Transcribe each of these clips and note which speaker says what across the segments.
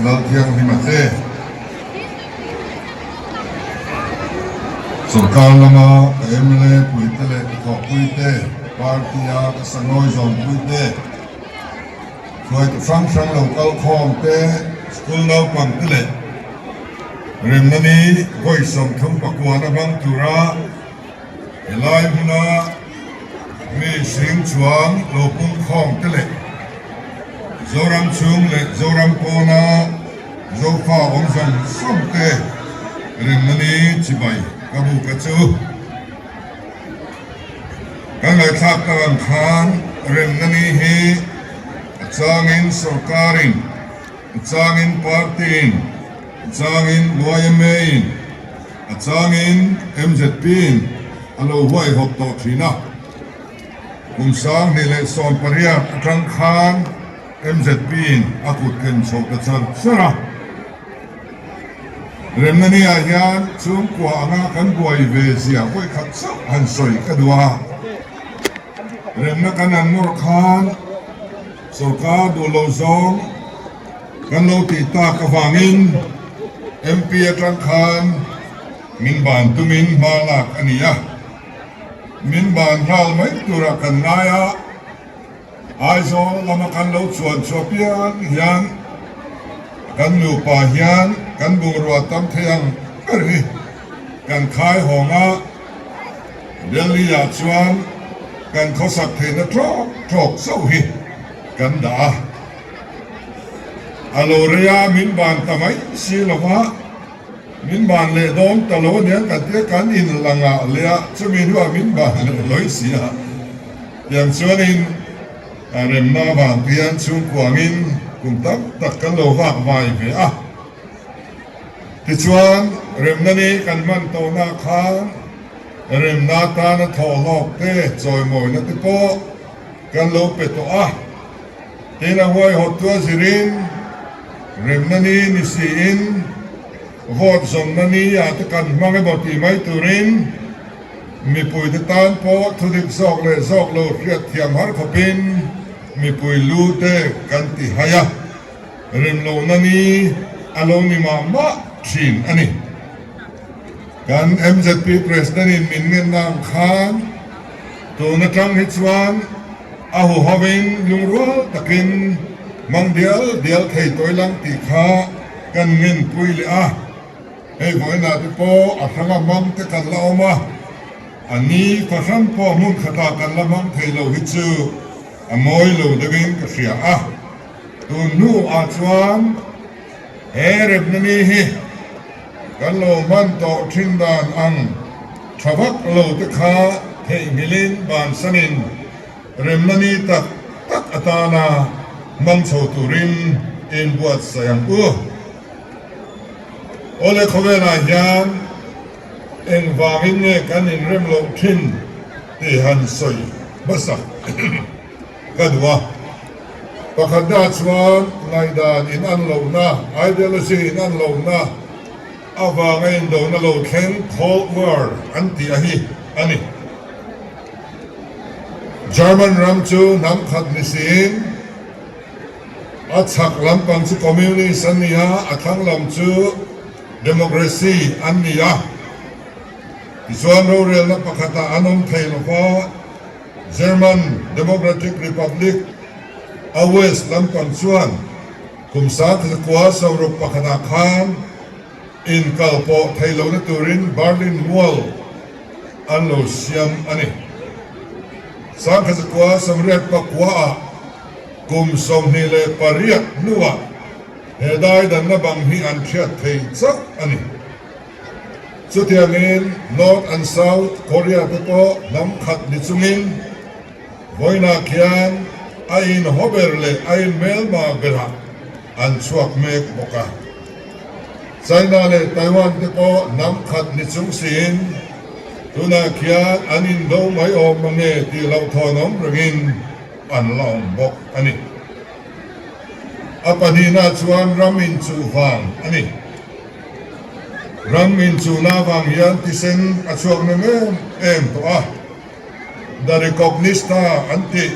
Speaker 1: Lalthianghlima te, Sorkar lama ka mla puite leh ka thawhpuite, party-a ka sangawi zawnpuite, hruaitu hrang hrang lo kal khawm te, school naupang te leh remna ni vawi 39 a hmang tura helai hmuna mi sing chuang lo pung khawm te leh Zoram chhung leh Zoram pawna Zofa awm zawng zawng te remna ni chibai ka buk a chu. Kan ngaihthlak tak ang khan remna ni hi a changin sorkarin, a changin party-in, a changin YMA-in, a changin MZP-in a lo huaihawt tawh thin a. Kum 2018 atang khan MZP-in a kut ken chho ta char char a. Remna ni ah hian chhungkua anga kan buai ve zia vawikhat chauh han sawi ka duh a. Remna kan han nawr khan sorkar duh lo zawng kan lo tih tak avangin MP atang khan min ban tumin hma lak a ni a. Min ban nghal mai turah kan ngai a. Aizawl lama kan lo chuan chhuah piang hian kan nupa hian kan bungrua tam thei ang ber hi kan khai hawng a, Delhi ah chuan kan khawsak theihna tawk tawk chauh hi kan dah a. A lo rei a min ban ta mai si lo va, min ban leh dawn ta lo aniang kan tia kan inlangah leh a, chumi hnuah min ban leh lawi si a. Tiang chuanin a remna avang te hian chhungkuangin kum tam tak kan lo vak vai ve a. Tichuan remna ni kan hman tawhna khan remna atana thawh hlawk te, chawimawina te pawh kan lo pe tawh a. Tin a huaihawt tua zirin remna ni ni siin vote zawnna ni ah te kan hmang emaw tih mai turin, Mipuite tan pawh thudik zawk leh zawk lo hriat thiam har khawpin mipui lu te kan ti hai a, remlohna ni a lo ni mah mah thin a ni. Kan mzp President in min ngenna ang khan tun atang hi chuan a huhovin lungrual takin hmang dial dial thei tawilang tih kha kan ngenpui leh a. Hei vawiinah te pawh a hranga hmang te kan la awm a, a ni fahran pawh hmun khatah kan la hmang thei lo hi chu a mawi lo deuhin ka hria a. Tun hnuah chuan he remna ni hi kan lo hman tawh thin dan ang tha vak lo te kha theihnghilhin bansanin remna ni tak tak atana hmang chho turin inbuatsaih ang u. Awle khawvelah hian engvangin nge kan inrem loh thin tih han sawi hmasa ka duh a. Pakhatna chuan ngaihdan in an lohna, ideology in an lohna avanga indona lo thleng Cold War an tih a hi a ni. German ram chu hnam khat ni siin, A chhak lampang chu Communist an ni a, a thlang lam chu Democracy an ni a. Tichuan rorelna pakhatah an awm thei lo va, German Democratic Republic a west lampang chuan kum 1961 ah khan inkal pawh thei lohna turin Berlin Wall an lo siam a ni. 1989 ah Kum 28 hnuah he daidanna bang hi an hriat thei chauh a ni. Chutiangin North and South Korea te pawh hnam khat ni chungin vawiinah khian a inhaw ber leh a inhmelma berah an chhuak mek bawk a. China leh Taiwan te pawh hnam khat ni chung siin tunah khian an indo mai awm mange tih hlauhthawnawm rengin an la awm bawk a ni. A pahnihna chuan ram inchuh vang a ni. Ram inchuhna vang hian thisen a chhuak nem em em tawh a. The Reconquista an tih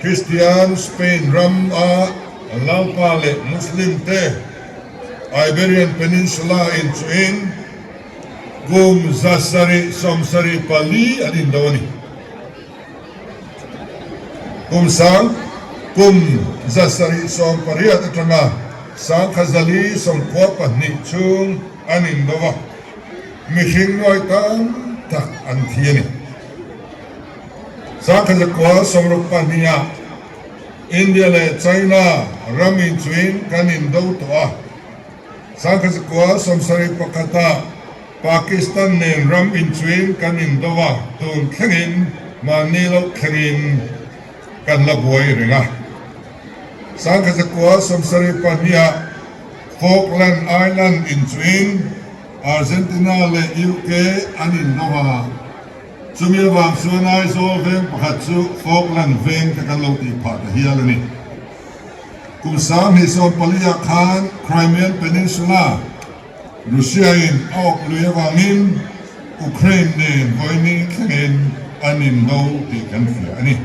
Speaker 1: Christian Spain ram a Lalpa leh Muslim te Iberian Peninsula inchuhin kum 774 an indo a ni. Kum sang kum 718 atanga 1492 chhung an indo a, mihring nuai tam tak an thi a ni. 1962 ah India leh China ram inchuin kan indo tawh a, 1971 ah Pakistan nen ram inchuin kan indo a, tun thlengin mahni loh thlengin kan la buai reng a. 1972 ah Falkland Island inchuin Argentina leh UK an indo a, Chumi avang chuan Aizawl veng pakhat chu Falkland veng te kan lo tih phah ta hial a ni. Kum 2014 ah khan Crimean Peninsula Russia in a awp lui avangin Ukraine nen vawiin thlengin an indo tih kan hria a ni.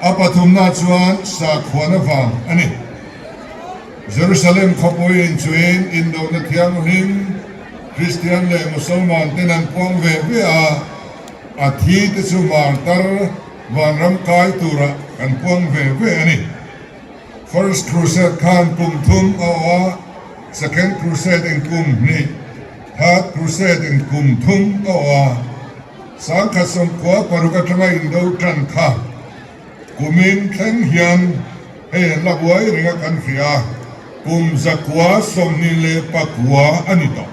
Speaker 1: A pathumna chuan sakhuan avang a ni. Jerusalem khawpui inchuin indona thianghlim Kristian leh Musalman ten an puang ve ve a, a thi te chu martar vanram kai turah kan puang ve ve a ni. First Crusade khan kum thum a awh a, Second Crusade in kum hnih, Third Crusade in kum thum a awh a, 1996 atanga indo tan kha kumin thleng hian hei an la buai reng a kan hria a, kum 229 a ni tawh.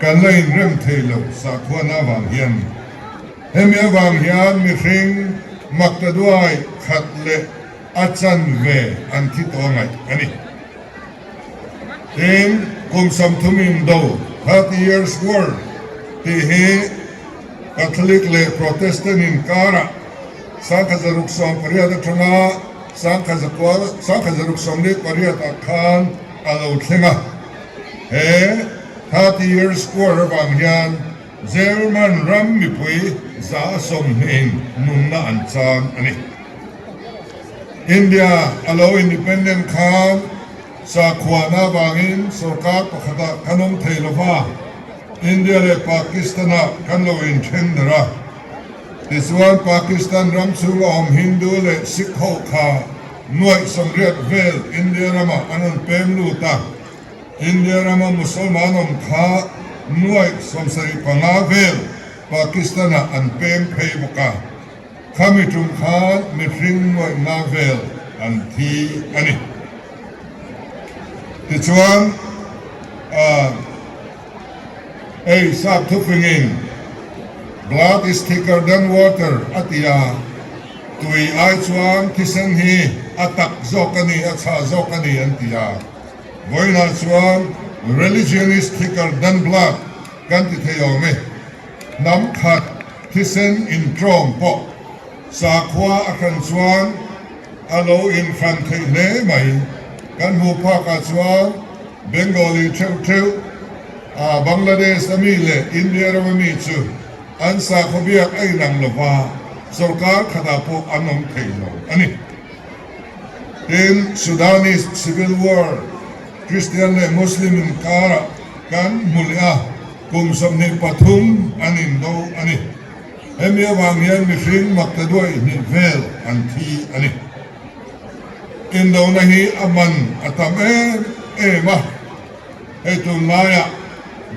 Speaker 1: Kan la inrem thei lo sakhuana avang hian. Hemi avang hian mihring maktaduai khat leh a chanve an thi tawh ngaih a ni. Tin, kum 30 indo, 30 Years War, tih hi Catholic leh Protestant inkarah 1608 atanga 1648 ah khan a lo thleng a. He 30 Years War avang hian German ram mipui 20% nunna an chan a ni. India a lo independent khan sakhuana avangin sorkar pakhatah kan awm thei lova, India leh Pakistan-ah kan lo inthen der a. Tichuan Pakistan ram chhunga awm Hindu leh Sikh ho kha nuaih 80 vel India ramah an rawn pem lut a. India rama Musalman awm kha nuaih 75 vel Pakistan-ah an pem phei bawk a. Khami tum khan mihring nuaih nga vel an thi a ni. Tichuan, hei sap thufingin Blood is thicker than water a ti a, tui ai chuan thisen hi a tak zawk a ni, a chhah zawk a ni an ti a. Vawiinah chuan Religion is thicker than blood kan ti thei awm e. Hnam khat thisen inṭawm pawh sakhua a hran chuan a lo inhran theih hle mai. Kan hmuh phakah chuan Bengali theuh theuh, Bangladesh a mi leh India ram a mi chu an sakhaw biak a inang lo va, sorkar khatah pawh an awm thei lo a ni. Tin, Sudanese Civil War, Christian leh Muslim inkarah kan hmu leh a, kum 23 an indo a ni. Hemi avang hian mihring maktaduai hnih vel an thi a ni. Indona hi a man a tam em em a, hei tunlaiah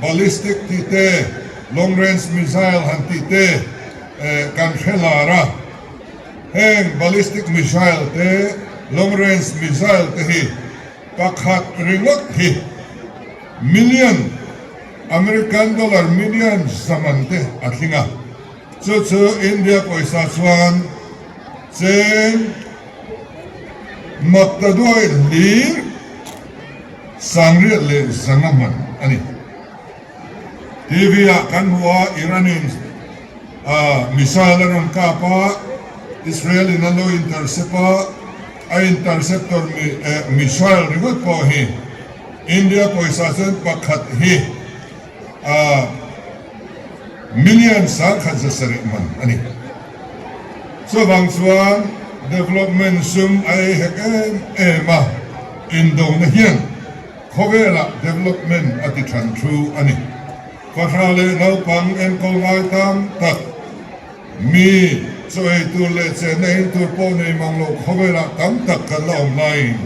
Speaker 1: ballistic tih te, long range missile han tih te kan hre lar a. Heng ballistic missile te, long range missile te hi pakhat ringawt hi million American dollar million zaman te a tling a, chu chu India pawisa chuan cheng maktaduai hlir 8500 man a ni. TV ah kan hmu a, Iran in missile a rawn kap a, Israel in an lo intercept a, a interceptor missile ringawt pawh hi India pawisa chuan pakhat hi million 1700 man a ni. Chuvang chuan Development sum a ei hek em em a, indona hian khawvelah development a ti than thu a ni. Fahrah leh naupang enkawl ngai tam tak, mi chaw ei tur leh chenna in tur pawh nei mang lo khawvelah tam tak kan la awm laiin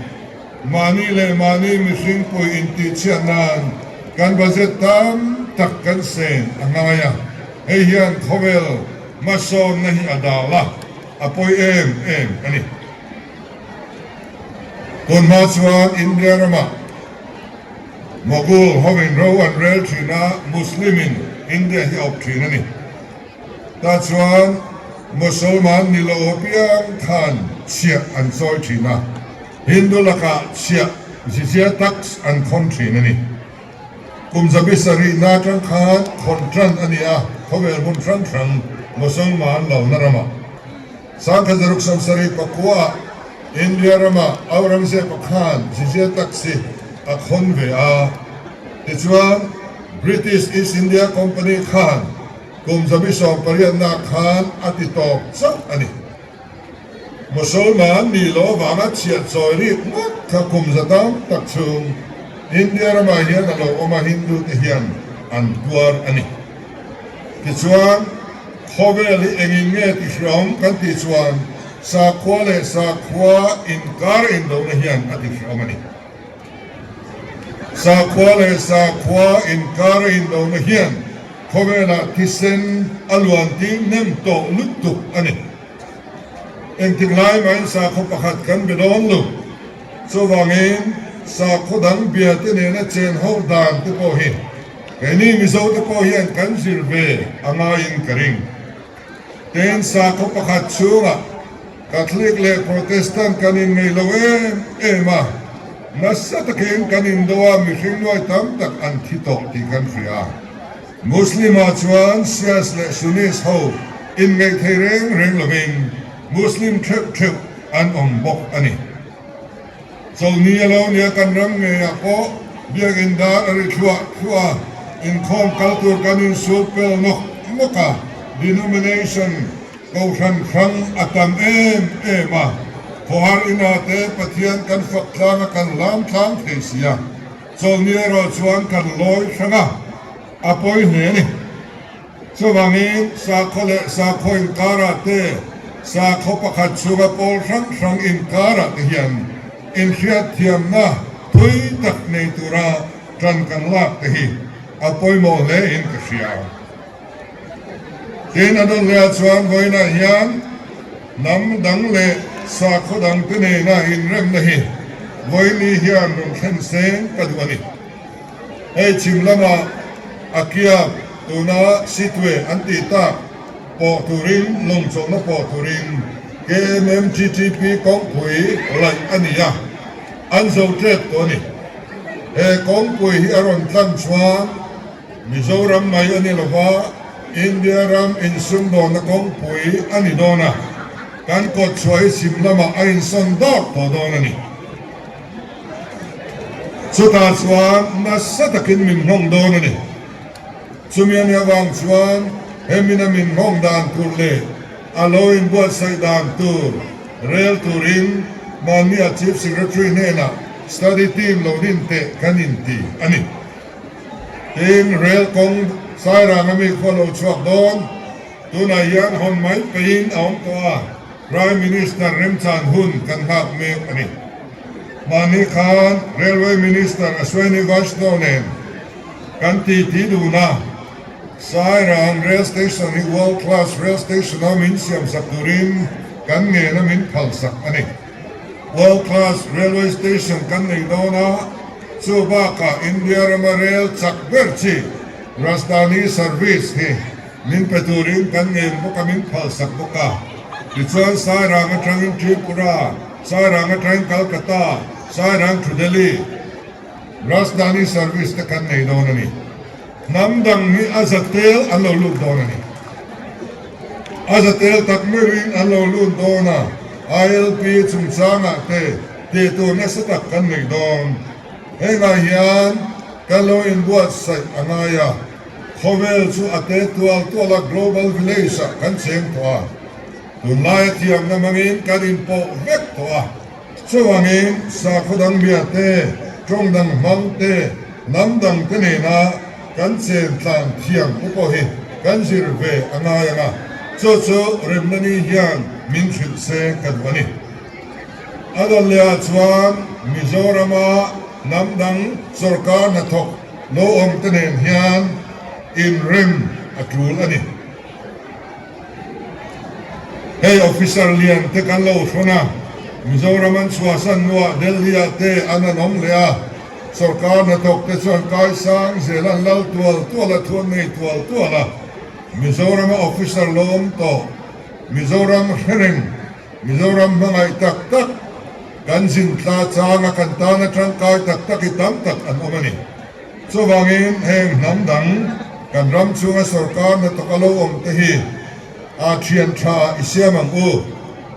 Speaker 1: mahni leh mahni mihring pui intihchhiat nan kan budget tam tak kan sen a ngai a, hei hian khawvel hmasawnna hi a dal a. A pawi em em a ni. Tun hma chuan India ramah Mughal hovin ro an rel thin a, Muslim in India hi a awp thin a ni. Tah chuan Musalman ni lo apiang khan chhiah an chawi thin a, Hindu lakah chhiah jizya tax an khawn thin a ni. Kum zabi sarihna atang khan khawn tan a ni a, khawvel hmun hrang hrang Mosolman lohna ramah. Sangkhat zaruk 70 pakuaah India rama Aurangzeb-a khan jizya tax hi a khawn ve a. Tichuan, British East India Company khan kum zabi sawmpariatna khan a ti tawp chauh a ni. Musalman nih loh avanga chhiat chawi rik ngawt kha kum za tam tak chhung India ramah hian a lo awm a, Hindu te hian an tuar a ni. Tichuan, khawvel hi engin nge ti hreawm kan tih chuan sakhua leh sakhua inkar indohna hian a ti hreawm a ni. Sakhua leh sakhua inkar indohna hian khawvelah thisen a luan tir hnem tawh lutuk a ni. Engtik lai mahin sakhaw pakhat kan be dawn lo. Chuvangin sakhaw dang bia te nena chen ho dan te pawh hi keini Mizo te pawh hian kan zir ve a ngaiin ka ring. Tin, sakhaw pakhat chhungah Catholic leh Protestant kan inngeih lo em em a, nasa takin kan indo a mihring nuai tam tak an thi tawh tih kan hria. Muslim-ah chuan Shias leh Sunnis ho inngeih thei reng reng lovin Muslim theuh theuh an awm bawk a ni. Chawlhni a lo nia kan ram ngeiah pawh biakinn dar a ri thluah thluah a, inkhawm kal tur kan insul pel nawk nawk a, denomination kohhran hrang a tam em em a, khawhar inah te Pathian kan fak tlang a kan lam tlang thei si a. Chawlhni erawh chuan kan lawi hrang a, a pawi hle a ni. Chuvangin sakhaw leh sakhaw inkarah te, sakhaw pakhat chhunga pawl hrang hrang inkarah te hian inhriatthiamna thui tak nei tura tan kan lak te hi a pawimawh hle in ka hria. Tin, a dawt lehah chuan vawiinah hian hnam dang leh sakhaw dang te nena inremna hi vawiini hian rawn thlen seng ka duh a ni. Hei chhim lama a kiap tuna Sitwe an tih tak pawh turin lawngchawlhna pawh turin KMMTTP kawngpui laih a ni a, an zo tep tawh a ni. He kawngpui hi a rawn tlan chuan Mizoram mai a ni lova, India ram insumdawnna kawngpui a ni dawn a, kan kawtchhuah hi chhim lamah a insawn dawk tawh dawn a ni. Chutah chuan nasa takin min nghawng dawn a ni. Chumi a nih avang chuan hemina min nghawng dan tur leh a lo inbuatsaih dan tur rel turin mahnia Chief Secretary hnenah study team lo din teh kan inti a ni. Tin, rel kawng Sairang a mi khua lo chhuak dawn. Tunah hian hawn mai peihin a awm tawh a, Prime Minister remchan hun kan nghak mek a ni. Mahni khan Railway Minister Ashwini Vaishnaw nen kan titi dun a, Sairang Rail Station hi World Class Rail Station a min siamsak turin kan ngen a min phalsak a ni. World Class Railway Station kan nei dawn a, chu bakah India rama rel chak ber chi Rajdhani Service hi min pe turin kan ngen bawk a, min phalsak bawk a. Tichuan Sairang atangin Tripura, Sairang atangin Calcutta, Sairang to Delhi Rajdhani Service te kan nei dawn a ni. Hnam dang hi a za tel an lo lut dawn a ni. A za tel tak meuhin an lo lut dawn a, ILP chungchangah te tih tur nasa tak kan nei dawn. Hengah hian kan lo inbuatsaih a ngai a, khawvel chu a te tual tual a, global village ah kan cheng tawh a. Tunlaia thiamna hmangin kan inpawh vek tawh a, chuvangin sakhaw dang bia te, tawng dang hmang te, hnam dang te nena kan chen tlan thiam te pawh hi kan zir ve a ngai ang a, chu chu remna ni hian min hrilh se ka duh a ni. A dawn leh ah chuan Mizorama hnam dang sawrkar hnathawk lo awm te nen hian inrem a tul a ni. Hei officer lian te kan lo hrawn a, Mizoram an chhuahsan hnuah Delhi ah te an an awm leh a, sawrkar hnathawk te chuan kaisang zel an lal tual tual a, thu an nei tual tual a, Mizorama officer lo awm tawh, Mizoram hre reng, Mizoram hmangaih tak tak, kan zin tla changa kan tana tangkai tak tak hi tam tak an awm a ni. Chuvangin heng hnam dang kan ram chhunga sorkar hnathawk a lo awm te hi a thian tha i siam ang u,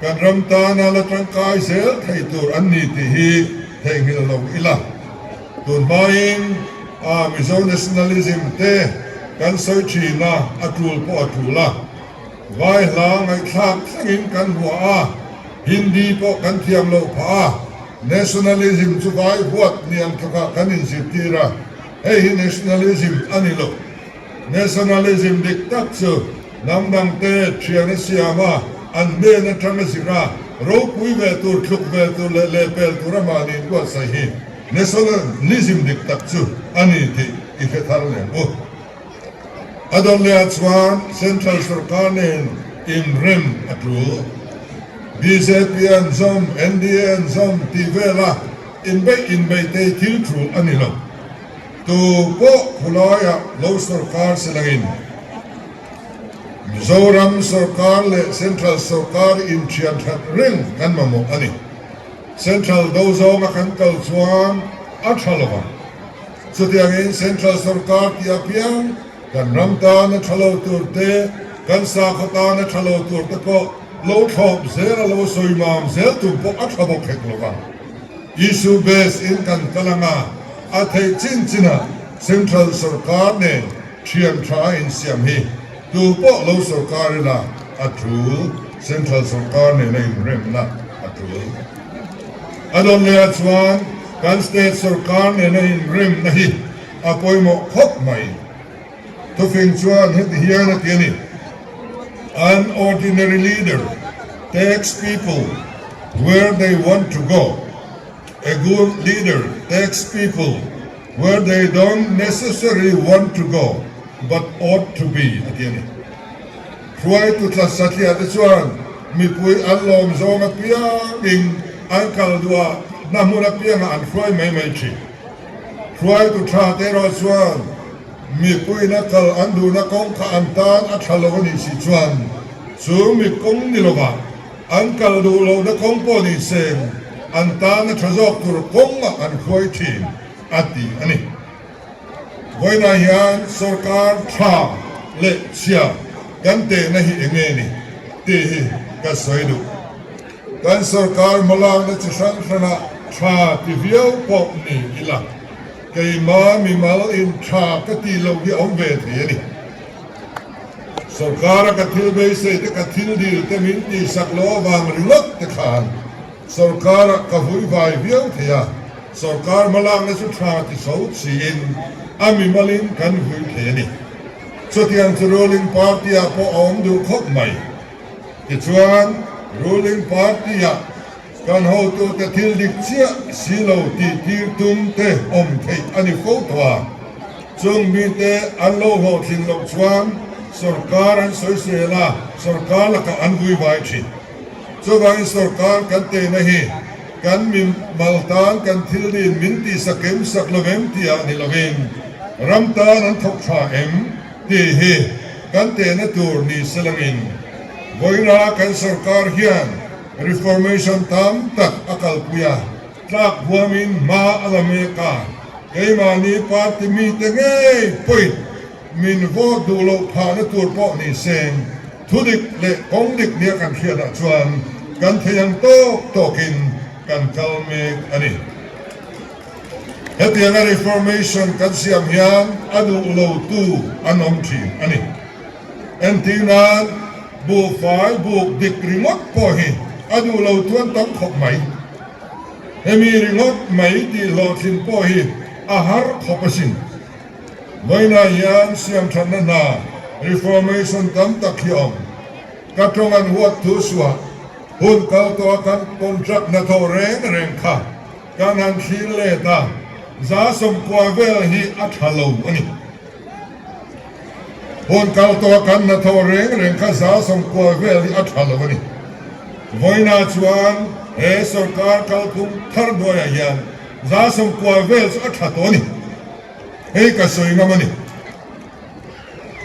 Speaker 1: kan ram tana la tangkai zel thei tur an ni tih hi theihnghilh lo ila. Tun hmain a Mizo nationalism te kan sawi thin a, a tul pawh a tul a. Vai hla ngaihthlak thlengin kan hua a, Hindi pawh kan thiam loh phah a, nationalism chu vai huat ni ang tlukah kan inzirtir a, hei hi nationalism a ni lo. Nationalism dik tak chu hnam dangte thian a siam a, an hnen atang a zir a, ropui ve tur, tluk ve tur leh lehpel tur a mahni buatsaih hi nationalism dik tak chu a ni tih i hre thar lem u. A dawn lehah chuan Central sorkar nen inrem a tul. Bjp an zawm, NDA an zawm tih vela inbeih inbeih te hi thil tul a ni lo. Tu pawh khulaiah lo sorkar se langin Mizoram sorkar leh Central sorkar inthian that reng kan mamawh a ni. Central do zawnga kan kal chuan a tha lo ang. Chutiangin Central sorkar tih apiang kan ram tana tha lo tur te, kan sakhaw tana tha lo tur te pawh lo thlawp zel a lo sawi mam zel tum pawh a tha bawk hek lo vang. Issue based in kan kal anga a theih chin chinah Central sorkar nen thian tha a insiam hi tu pawh lo sorkar ila a tul, Central sorkar nena inremna a tul. A dawn lehah chuan kan state sorkar nena inremna hi a pawimawh khawp mai. Thufing chuan heti hian a ti a ni, An ordinary leader takes people where they want to go, a good leader takes people where they don't necessarily want to go but ought to be a ti a ni. Hruaitu tla satliah te chuan mipui an lawm zawng apiangin an kal duh a, hna hmun apiangah an hruai mai mai thin. Hruaitu tha te erawh chuan mipuiin a kal an duhna kawng kha an tan a tha lo a nih si chuan chu mi kawng ni lovah an kal duh lohna kawng pawh ni seng an tan a tha zawk tur kawngah an hruai thin a ti a ni. Vawiinah hian sorkar tha leh chhia kan tehna hi eng nge ni tih hi ka sawi duh. Kan sorkar hmalakna chi hrang hrangah tha ti viau pawh ni ila, keima mimal in tha ka tih loh hi a awm ve thei a ni. Sorkara ka thil beisei te ka thil dil te min tihsak loh avang ringawt te khan Sorkarah ka vui vai viau thei a, sorkar hmalakna chu tha ti chho chiin a mimalin kan vui thei a ni. Chutiang chu ruling party-ah pawh a awm duh khawp mai. Tichuan, ruling party-ah kan hotute thil dik chiah si lo tih tir tum te awm theih a ni fo tawh a. Chung mite an lo hlawhtlin loh chuan sorkar an sawisel a, sorkar lakah an vui vai thin. Chuvangin sorkar kan tehna hi kan mi mal tan kan thil din min tihsak em sak lo em tih ah ni lovin ram tan an thawk tha em tih hi kan tehna tur ni se langin vawiina kan sorkar hian reformation tam tak a kalpui a, tlak huamin hma a la mek a, keimahni party mite ngei pawhin Min vote duh loh phahna tur pawh ni seng, thudik leh kawng dik nia kan hriatah chuan kan thei ang tawk tawkin kan kal mek a ni. Hetianga reformation kan siam hian a duh lotu an awm thin a ni. Entir nan. Buhfai buk dik ringawt pawh hi a duh lo chuan tam khawp mai. Hemi ringawt mai tih hlawhtlin pawh hi a har khawp asin. Vawiinah hian siamthatna hna, reformation, tam tak hi a awm. Ka tawng an huat thu suah hun kal tawha kan contract hnathawh reng reng kha kan han thlir let a, 90% vel hi a tha lo a ni. Hun kal tawha kan hnathawh reng reng kha 90% vel hi a tha lo a ni. Vawiinah chuan he sorkar kalphung thar hnuaiah hian 90% vel chu a tha tawh a ni. Hei ka sawi ngam a ni.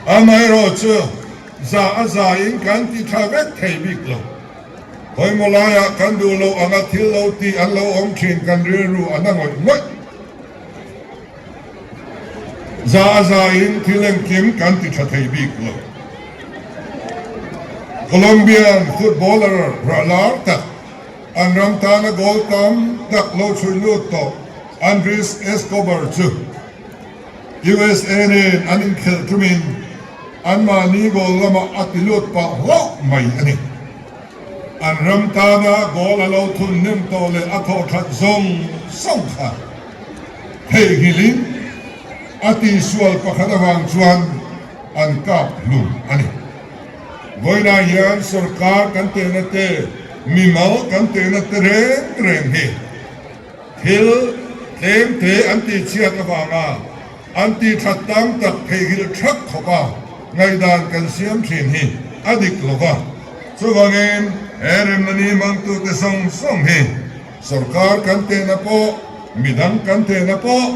Speaker 1: Amaherawh chu za a za in kan ti tha vek thei bik lo. Khawimaw laiah kan duh loh anga thil lo tih an lo awm thin kan rilru a na ngawih ngawih. Za a za in thil engkim kan ti tha thei bik lo. Colombian footballer rah lar tak, an ram tana goal tam tak lo chhui lut tawh Andres Escobar chu USA nen an inkhelh tumin anmahni goal lamah a ti lut pah hlauh mai a ni. An ram tana goal a lo thun hnem tawh leh a thawh that zawng zawng kha theihnghilhin a tihsual pakhat avang chuan an kap hlum a ni. Vawiinah hian sorkar kan tehna te, mimal kan tehna te reng reng hi Thil tlemte an tihchhiat avanga an tihthat tam tak theihnghilh thak khawpa ngaihdan kan siam thin hi a dik lo va. Chuvangin he remna ni hmangtute zawng zawng hi sorkar kan tehna pawh, midang kan tehna pawh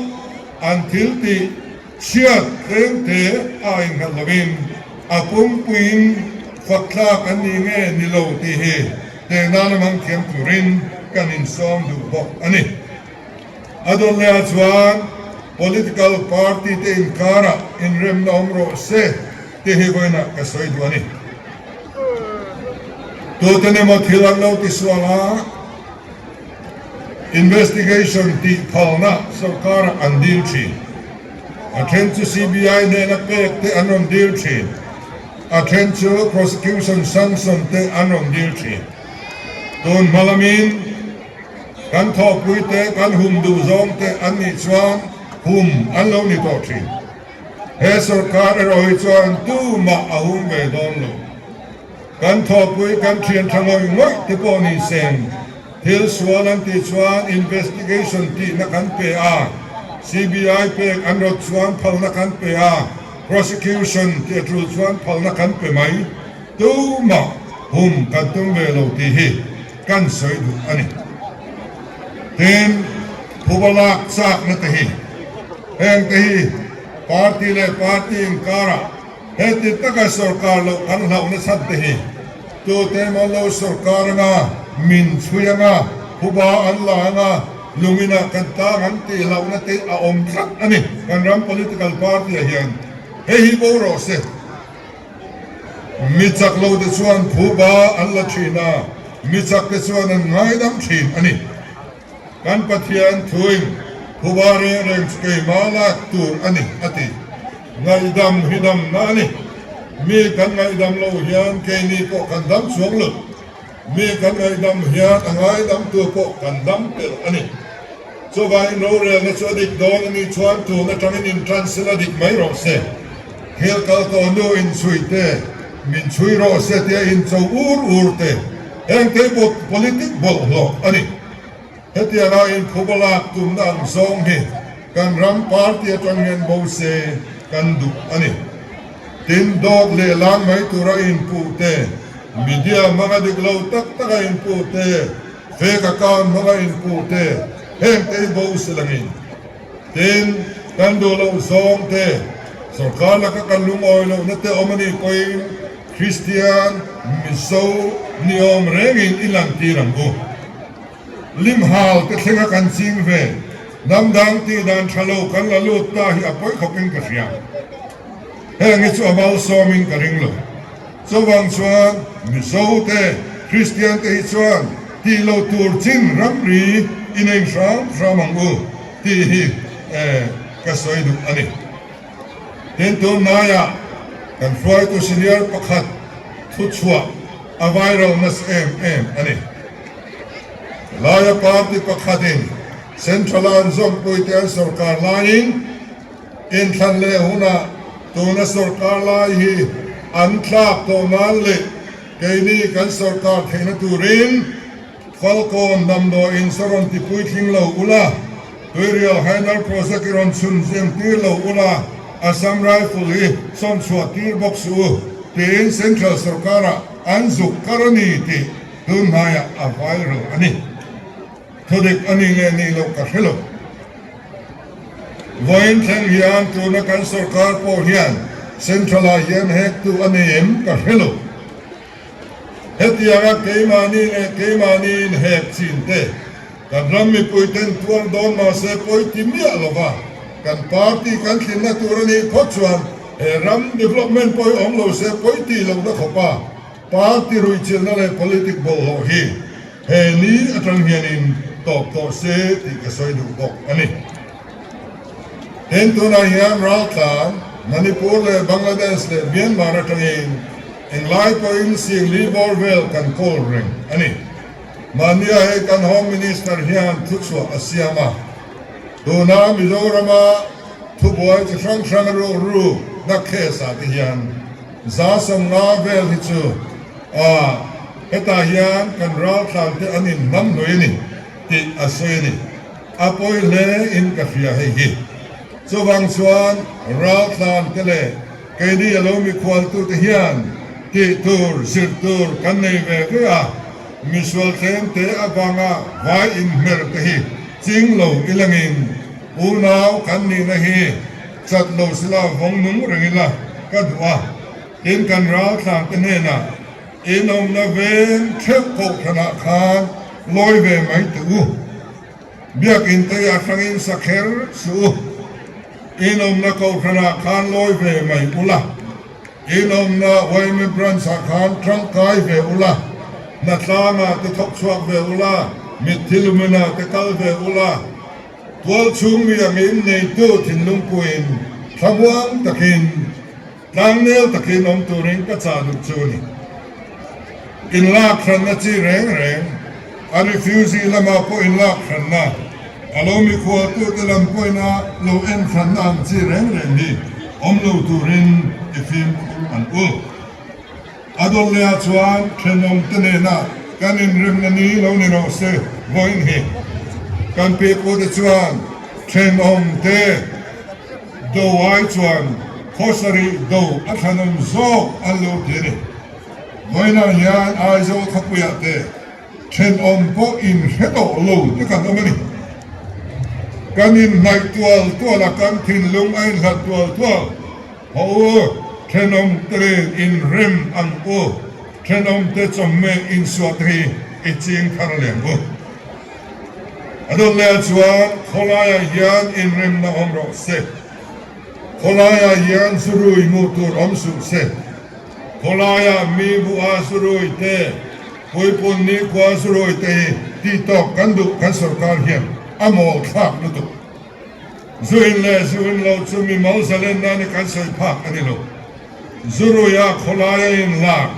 Speaker 1: an thil tih chhiat tlemte a innghat lovin a pumpuiin fak thlak an ni nge ni lo tih hi Teh nana hmang thiam turin kan insawm duh bawk a ni. A dawn lehah chuan political party te inkarah inremna awm rawh se tih hi vawiinah ka sawi duh a ni. Tuten emaw thil an lo tisual a, investigation tih phalna sorkarah an dil thin. A then chu CBI hnena pek te an rawn dil thin. A then chu prosecution sanction te an rawn dil thin. Tun hma lamin kan thawhpui te kan hum duh zawng te an nih chuan hum an lo ni tawh thin. He sorkar erawh hi chuan tumah a hum ve dawn lo. Kan thawhpui kan thian tha ngawih ngawih te pawh ni seng thil sual an tih chuan investigation tihna kan pe a, CBI pek an rawt chuan phalna kan pe a, Prosecution tih a tul chuan phalna kan pe mai, tumah hum kan tum ve lo tih hi kan sawi duh a ni. Tin, phuba lak chakna te hi, heng te hi party leh party inkarah heti taka sorkar loh kan hlauhna chhan te hi tute emaw lo sorkar anga min chhui anga phuba an la anga, Lungina kan tlang an tih hlauhna te a awm tlat a ni. Kan ram political party ah hian hei hi bo rawh se. Mi chak lo te chuan phuba an la thin a, mi chak te chuan an ngaidam thin a ni. Kan Pathian thuin phuba reng reng chu keimah lak tur a ni a ti. Ngaihdam hi damna a ni. Mi kan ngaihdam lo hian keini pawh kan dam chuang lo. Mi kan ngaihdam hian a ngaidamtu pawh kan dam tel a ni. Chuvangin rorelna chu a dik dawn a nih chuan tun atangin inṭan sela dik mai rawh se. Thil kal tawh nu inchhui te, min chhui rawh se tia incho ur ur te, hengte pawh politic bawlhhlawh a ni. Hetianga inphuba lak tumna ang zawng hi kan ram party atang hian bo se kan duh a ni. Tin, dawt leh lan mai tura inpuh te, media hmanga dik lo tak taka inpuh te, fake account hmanga inpuh te, hengte hi bo se langin. Tin, kan duh loh zawng te, sorkar laka kan lungawi lohna te awm a nih pawhin Kristian, Mizo ni awm rengin i lantir ang u. Lim hal te thlenga kan ching ve, hnam dang tih dan tha lo kan la lut ta hi a pawi khawpin ka hria. Heng hi chu a malsawmin ka ring lo. Chuvang chuan Mizo te, Kristian te hi chuan tih lo tur chin ramri i nei hram hram ang u tih hi ka sawi duh a ni. Tin, tunhnaiah kan hruaitu senior pakhat. Thuchhuah a viral nasa em em a ni. Laia party pakhatin Central-a an zawmpuite an sorkar laiin inthlan leh hunah tuna sorkar lai hi an tlak tawh nan leh keini kan sorkar theihna turin Falkawn damdawiin sa rawn ti puitling lo ula, Tuirial Hydel Project i rawn chhun zem tir lo ula, Assam Rifle hi sawn chhuah tir bawk suh u, tiin Central sorkarah an zuk kar a ni tih tun hnaiah a viral a ni. Thudik a ni nge nih loh ka hre lo. Vawiin thleng hian tuna kan sorkar pawh hian Central-ah hian hektu a nei em ka hre lo. Hetianga keimahni leh keimahni inhek chin te kan ram mipuiten tuar dawn mahse pawi ti miah lova kan party kan thlinna tur a nih phawt chuan he ram development pawi awm lo se pawi tih lohna khawpa party ruihchilhna leh politic bawlhhlawh hi he ni atang hianin tawp tawh se tih ka sawi duh bawk a ni. Tin, tunah hian raltlan Manipur leh Bangladesh leh Myanmar atangin englai pawhin Singli bawr vel kan kawl reng a ni. Mahnia hei kan Home Minister hian thuchhuah a siam a, tuna Mizorama thubuai chi hrang hrang rukru na case ah te hian 150 vel hi chu a hetah hian kan raltlan te an inhnamhnawih a ni tih a sawi a ni. A pawi hle in ka hria hei hi. Chuvang chuan raltlan te leh keini a lo mikhual tu te hian tih tur, zir tur kan nei ve ve a, misual tlem te avanga vai inhmer te hi ching lo ilangin unau kan nihna hi chat lo sila vawng nung reng ila ka duh a, tin kan raltlan te hnenah inawmna veng theuh kohhranah khan lawi ve mai teh u. Biakinn te a hrangin sa kher suh u. Inawmna kohhranah khan lawi ve mai ula. Inawmna yma branch ah khan tangkai ve ula. Hnatlangah te thawk chhuak ve ula, mitthi luminah te kal ve ula. Tual chhung mi angin neitu thinlungpuiin thlamuang takin Tlangnel takin awm turin ka chah duh chu a ni. Inlak hranna chi reng reng, a refugee lamah pawh inlak hranna, a lo mikhualtute lam pawhin a lo en hranna ang chi reng reng hi awm lo turin i fimkhur an ul. A dawlleah chuan thenawmte nena kan inremna ni lo ni rawh se vawiin hi. Kan pipute chuan thenawmte do ai chuan khawsarih do a thlanawm zawk an lo ti a ni. Vawiinah hian Aizawl khawpuiah te thenawm pawh inhre tawh lo te kan awm a ni. Kan inhnaih tual tual a, kan thinlung a inhlat tual tual. Haw u, thenawmte nen inrem ang u, thenawmte chawhmeh insuah te hi i ching thar leh ang u. A dawt leh ah chuan khawlaiah hian inremna awm rawh se, khawlaiah hian zurui hmuh tur awm suh se, khawlaiah mi buh-a zurui te, puipun nikhua zurui te hi tihtawk kan duh kan sorkar hian a mawl thlak lutuk. Zu in leh zu in lo chu mi mal zalen nan i kan sawi phak a ni lo. Zu ruia khawlaia in lak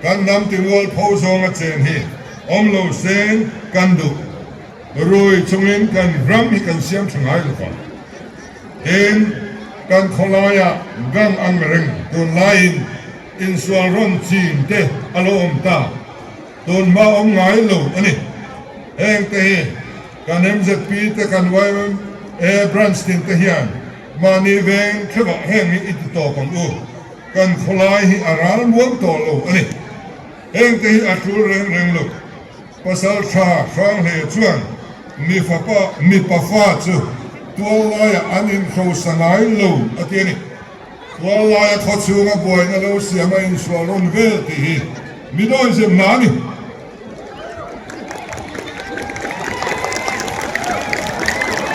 Speaker 1: kan hnam timual pho zawnga chen hi awm lo seng kan duh. Rui chungin kan ram hi kan siam tha ngai lo va. Tin, kan khawlaia gang ang reng tunlaiin insual rawn chin te a lo awm ta. Tunhma awm ngai lo a ni. Heng te hi Kan MZP te kan yma branch tin te hian mahni veng theuhah heng hi i ti tawp ang u. Kan khawlai hi a ral muang tawh lo a ni. Heng te hi a tul reng reng lo. Pasal tha Hranghle chuan mi fapa mipa fa chu tual laiah an inhrosa ngai lo a ti a ni. Tual laia khaw chhunga buaina lo siam a insual rawn vel tih hi mi dawizem hna a ni.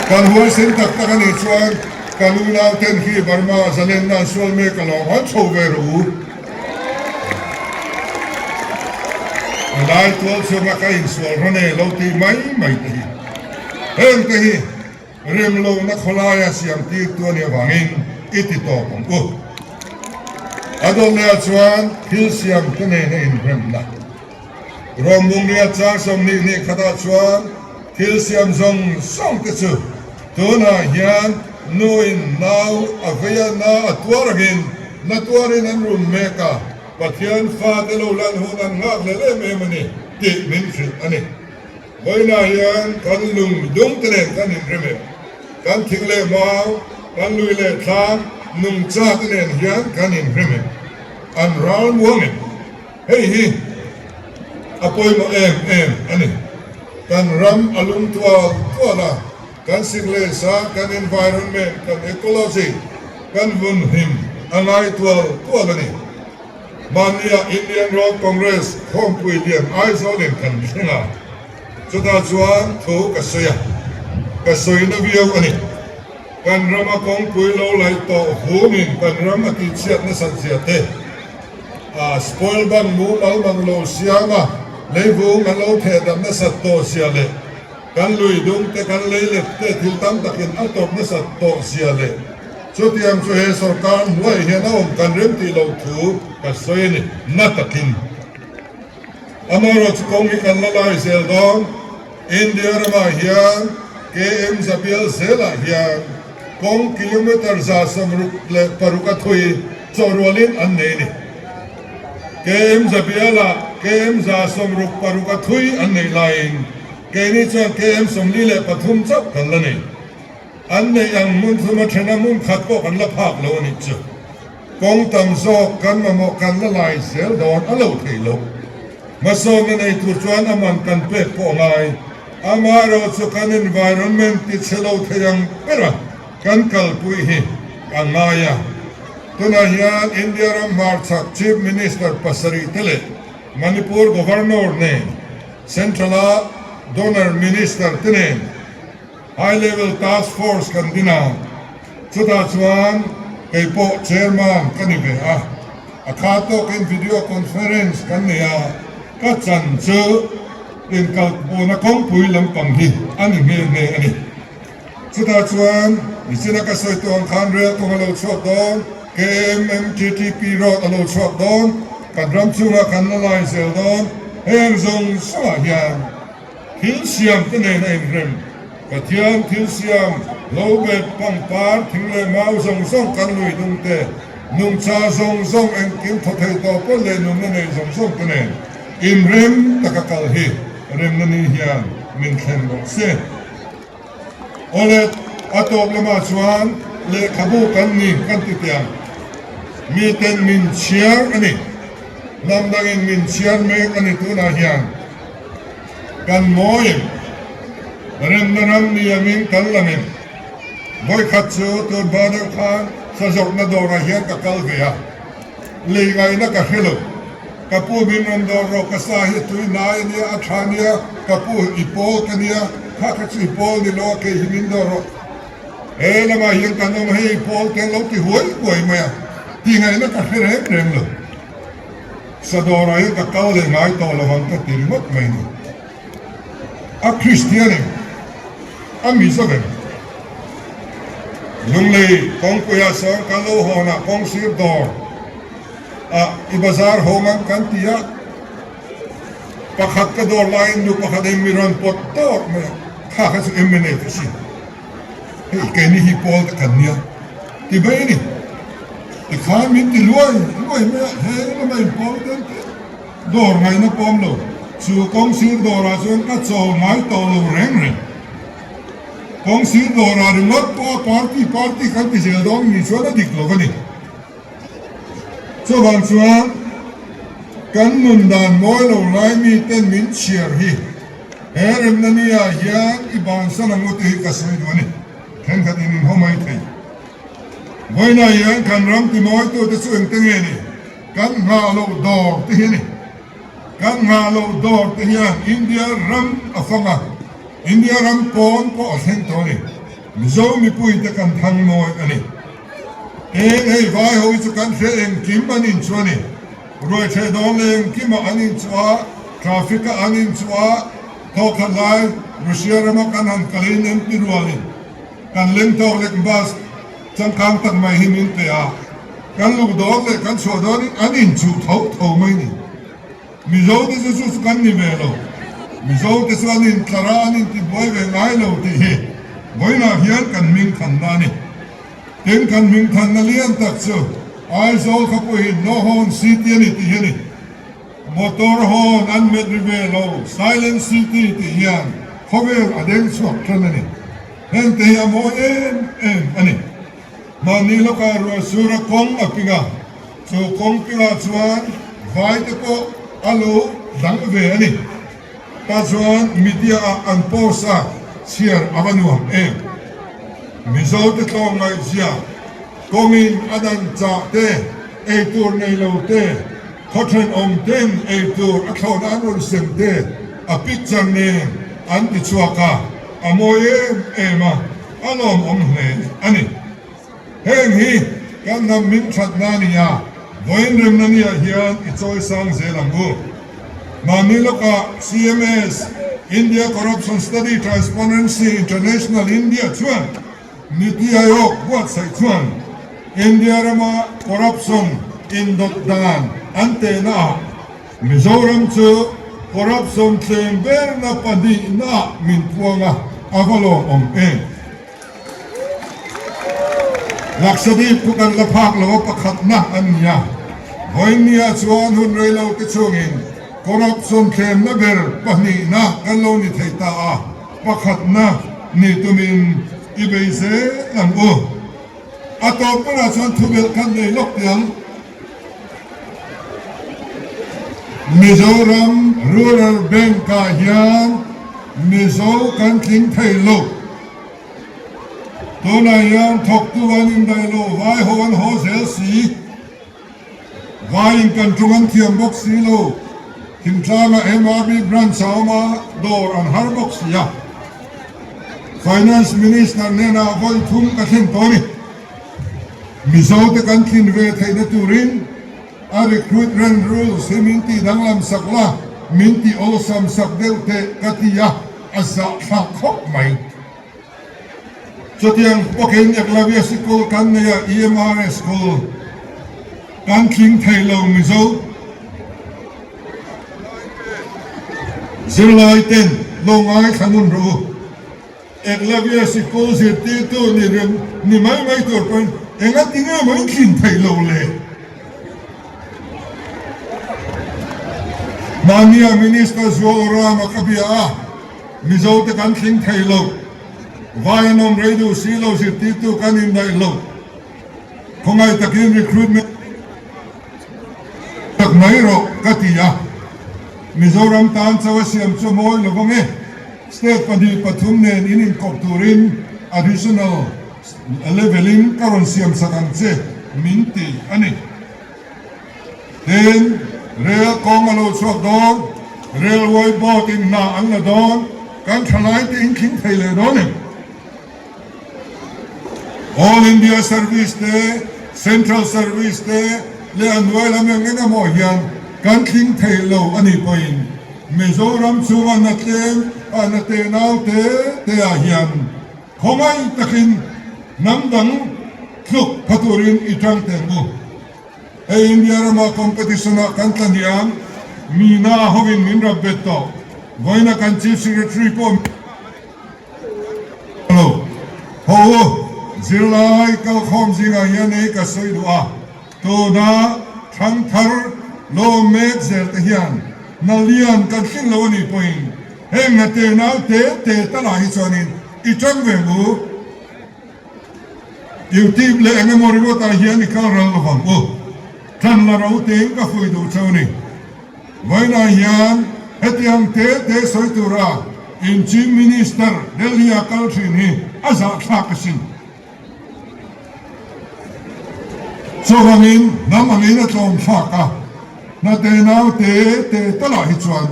Speaker 1: Kan huaisen tak tak a nih chuan kan unau ten hi Burma zalenna an sual mek a lawm han chho ve rawh u. Lai tual chhunga ka insual rawn e lo tih mai mai te hi heng te hi Remlohna khawlaia siam tirtu a nih avangin i ti tawp ang u. A dawtneiah chuan thil siam te nena inremna. Rawmbungria chang 22 khatah chuan thil siam zawng zawng te chu tunah hian nuin nau a vei a, na a tuar angin na tuarin an rum mek a, Pathian fate lo lan hun an nghak lel em em a ni tih min hrilh a ni. Vawiinah hian kan lung dung te nen kan inrem em? Kan thing leh mau, kan lui leh thlang, nungcha te nen hian kan inrem em? An ral muang em? Hei hi a pawimawh em em a ni. Kan ram a lung tual tual a, kan sik leh sa, kan environment, kan ecology, kan vunhim a ngai tual tual a ni. Mahnia Indian Road Congress khawmpui lian Aizawlin kan thleng a, chutah chuan thu ka sawi a, ka sawi na viau a ni. Kan rama kawngpui lo laih tawh humin kan ram a tihchhiat nasat zia te, a spoil ban mumal mang lo siam a, leivung an lo theh dam nasat tawh zia leh kan lui dung te kan lei let te thil tam takin a tawp nasat tawh zia leh chutiang chu he sorkar hnuaiah hian a awm kan rem tih loh thu ka sawi a ni. Na takin amaherawhchu kawng hi kan la lai zel dawn. India ramah hian KM Zabial zelah hian kawng kilometre 66 a thui chawhrualin an nei a ni. KM Zabialah KM 66 a thui an neih laiin keini chuan KM 43 chauh kan la nei. An neih ang hmun thuma thena hmun khat pawh kan la phak lo a nih chu. Kawng tam zawk kan mamawh kan la lai zel dawn a lo theih loh. Hmasawnna nei tur chuan a man kan pek pawh a ngai. Amaherawhchu kan environment ti chhe lo thei ang bera kan kalpui hi a ngai a. Tunah hian India ram hmarchhak Chief Minister pasarih te leh Manipur Governor nen Central-a Donor Minister te nen High Level Task Force kan din a, chutah chuan kei pawh Chairman ka ni ve a, a kha tawkin video conference kan nei a, ka chan chu inkalpuna kawngpui lampang hi a ni nghe nghe a ni. Chutah chuan nichina ka sawi tawh ang khan rel kawng a lo chhuak dawn, KMMTTP road a lo chhuak dawn, kan ram chungah kan la lai zel dawn, heng zawng zawngah hian Thil siam te nen a inrem. Pathian thil siam, lo bet, pangpar, thing leh mau zawng zawng kan lui dung te, nungcha zawng zawng engkim thaw thei tawh pawn leh nunna nei zawng zawng te nen inrem taka kal hi remna ni hian min thlen rawh se. Awle, a tawp lamah chuan lehkhabu kan ni kan ti teh ang. Miten min chhiar a ni. Hnam dangin min chhiar mek a ni tunah hian. Kan mawi em? Remna ram ni angin kan lang em? Vawikhat chu tun hma deuh khan sazawrhna dawrah hian ka kal ve a, lei ngaihna ka hre lo. Ka pu min rawn dawr rawh, ka sa hi a tui hnai a nia, a tha nia, ka pu i pawl ka nia, kha kha chu i pawl ni lo a, kei hi min dawr rawh. He lamah hian kan awm a, hei i pawl te an lo ti huai huai mai a, tih ngaihna ka hre reng reng lo. Sadawrah hian ka kal leh ngai tawh lo ang ka ti ringawt mai ni. A Kristian em? A Mizo em? Lunglei kawngpuiah sawn kan lo hawnah kawngsir dawr ah i bazar hawng ang kan ti a, pakhat ka dawr laiin nu pakhat in mi rawn pawt tawk mai a, kha kha chu mnf a si. Hei keini hi pawl te kan nia ti mai a ni. Tikhan min ti luai luai mai a, heng lama inpawl ten te dawr ngaihna pawm lo. Chu kawngsir dawrah chuan ka chawl ngai tawh lo reng reng. Kawngsir dawrah ringawt pawh a party party kan ti zel dawn ni chuan a dik lo a ni. Chuvang chuan kan nun dan mawi lo lai miten min chhiar hi he remna ni ah hian i bansan ang u tih hi ka sawi duh a ni. Thenkhat in inhaw mai thei. Vawiinah hian kan ram timawitu te chu engte nge ni? Kan nghah loh dawr te hi a ni. Kan nghah loh dawr te hian India ram a fang a, India ram pawn pawh a thleng tawh a ni. Mizo mipuite kan thang mawi a ni. Eng hei vai ho hi chu kan hre engkim an inchu a ni. Ruaitheh dawn leh engkimah an inchu a, traffic-ah an inchu a, thawkhat lai Russia rama kan han kalin MP rualin kan leng tawk lek bus changkang tak mai hi min pe a. Kan luh dawn leh kan chhuah dawnin an inchuh tho tho mai ni. Mizo te chu chu chu kan ni ve lo. Mizo te chu an intlar a, an intibuai ve ngai lo tih hi vawiinah hian kan hming thanna a ni. Tin, kan hming thanna lian tak chu Aizawl khawpuiin No Horn City a ni tih hi a ni. Motor horn an met ri ve lo, Silent City tih hian khawvel a deng chhuak tan a ni. Hengte hi a mawi em em a ni. Mahni lawkah ruah sura kawng a ping a, chu kawng pingah chuan vai te pawh a lo dang ve a ni. Tah chuan media ah an post a, chhiar a va nuam em. Mizo te tlawmngaihzia, kawngin a dan chah te, eitur nei lo te, khaw thenawm ten eitur a thlawhna an rawn sem te a picture nen an ti chhuak a, a mawi em em a. A lawmawm hle a ni. Heng hi kan hnam hming thatna a ni a, vawiin remna niah hian i chawi sang zel ang u. Mahni lawkah CMS, India Corruption Study Transparency International India chuan Niti Aayog buatsaih chuan India rama corruption indawt dan an tehna ah Mizoram chu corruption tlem berna pahnihnaah min puang a, a va lawmawm em? Lakshadweep khu kan la phak lo a pakhatna an ni a, vawiinniah chuan hun rei lo te chungin corruption tlemna ber pahnihna kan lo ni thei ta a, pakhatna ni tumin i bei zel ang u. A tawp berah chuan thubelh kan nei lawk teh ang. Mizoram Rural Bank ah hian Mizo kan tling thei lo. Tunah hian thawktu an indaih lo, vai ho an haw zel si. Vaiin kan tung an thiam bawk si lo. Thingtlanga MRB branch a awm a, dawr an har bawk si a. Finance Minister hnenah vawi thum ka thlen tawh a ni. Mizo te kan thlin ve theihna turin a recruitment rules hi min tih danglam sak la, min tih awlsam sak deuh teh ka ti a, a zahthlak khawp mai. Chutiang bawkin Eklavya Sikul kan nei a, EMRS School kan tling thei lo Mizo zirlai ten lo ngaithla ngun rawh u. Eklavya sikul zirtirtu ni reng ni mai mai tur pawhin enga ti nge maw in thlin theih lo le? Mahnia Minister Zual Rama ka bia a, Mizo te kan thling thei lo, vai an awm rei duh si lo zirtirtu kan indaih lo, khawngaih takin recruitment tak mai rawh ka ti a, Mizoram tan chauh a siam chu mawi lo vang e. State 2 3 nen in inkawp turin additional level in ka rawn siam sak ang che min ti a ni. Tin, rail kawng a lo chhuak dawn, railway board in hna an la dawn, kan thalai te in thling thei leh dawn em? All India Service te, Central Service te leh a hnuai lam eng eng emaw hian kan thling thei lo a nih pawhin Mizoram chhunga na tlem a na tenau te te ah hian khawngaih takin hnam dang tluk pha turin i tang teh ang u. Hei India rama competition ah kan tla hniam, Mina hovin min rap bet tawh, vawiina kan Chief Secretary pawh Lo, ho u, zirlai kalkhawm zingah hian ei ka sawi duh a, tuna thangthar lawm mek zel te hian hna lian kan thleng lo a nih pawhin heng hna tenau te te talah hi chuanin i tang ve ang u. Youtube leh eng emaw ringawt ah hian i kal ral lovang u. Thlan la ro tein ka fuih duh cheu ni. Vawiinah hian hetiang te te sawi tura in Chief Minister Delhi a kal thin hi a zahthlak asin. Chuvangin hnam angin a tlawm thlak a, hna tenau te te talah hi chuan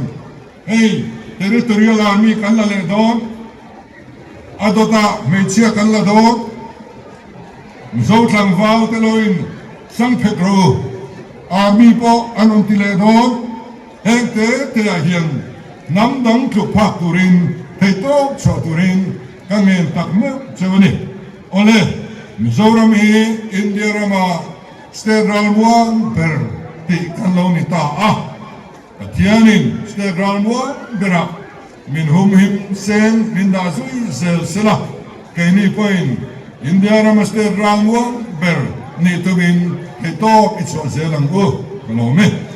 Speaker 1: hei Territorial Army kan la leh dawn, a dawtah hmeichhia kan la dawn, Mizo tlangval te loin sang phet rawh u, Army pawh an rawn ti leh dawn, heng te te ah hian hnam dang tluk phak turin theihtawk chhuah turin ka ngen tak meuh cheu a ni. Awle, Mizoram hi India rama. State ralmuang ber tih kan lo ni ta a. Pathianin state ralmuang berah min humhim seng min dah zui zel sela, keini pawhin India rama state ralmuang ber nih tumin theihtawp i chhuah zel ang u, ka lawm e.